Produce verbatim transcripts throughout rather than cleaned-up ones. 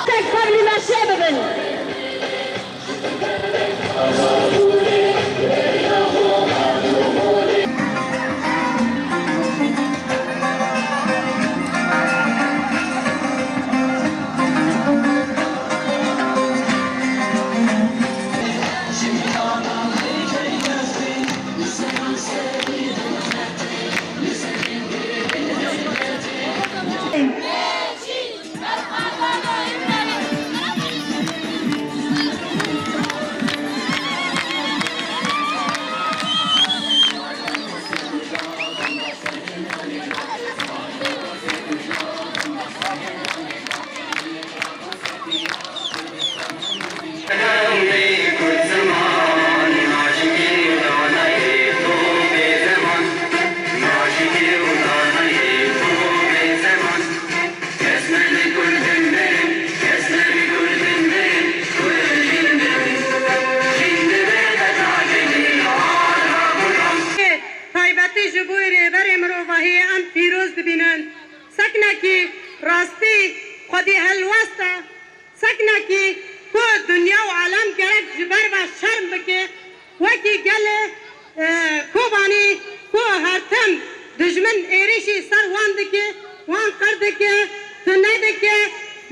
Tek xwe li meşê bibin. Taybetî ji bo rêberê mirovahiyê em pîroz dibînin. Seknekî rastî xwedî helwest e. Seknekî ku dinya û alem gerek ji ber ve şerm bike, wekî gelê, e, Kobanî ku her tim dijmin êrîşî ser wan dike, wan qir dike, tune dike,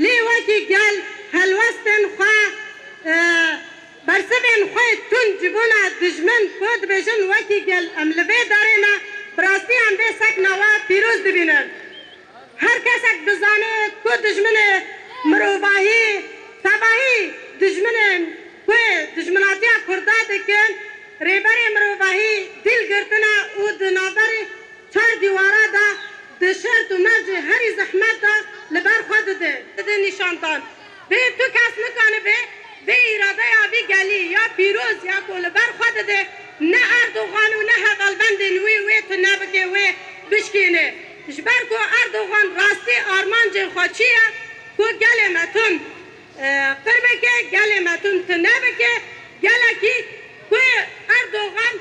lê wekî gel helwestên xwe, e, bersivên xwe tund ji bona dijmin ku dibêjin wekî gel em li vê derê ne, bi rastî em vê sekna we pîroz dibînin. Her kesek dizane ku dijminê mirovahî, tevahî dijminên ku dijminatiya Kurda dikin, rêberê mirovahî dîl girtine û di navberê çar dîwara de di şert û mercê herî zehmet de li ber xwe dide. Dide nîşandan. Vê tu kes nikanibe vê îradeya vî gelî ya pîroz ya ku li ber xwe dide, ne Erdogan û ne hevalbendên wî wê tune bike, wê bişkîne. Ji ber ku Erdogan rastî armancê xwe çi ye, ku gelê me tund, e, qir bike, gelê me tund tune bike, gelekî ku Erdogan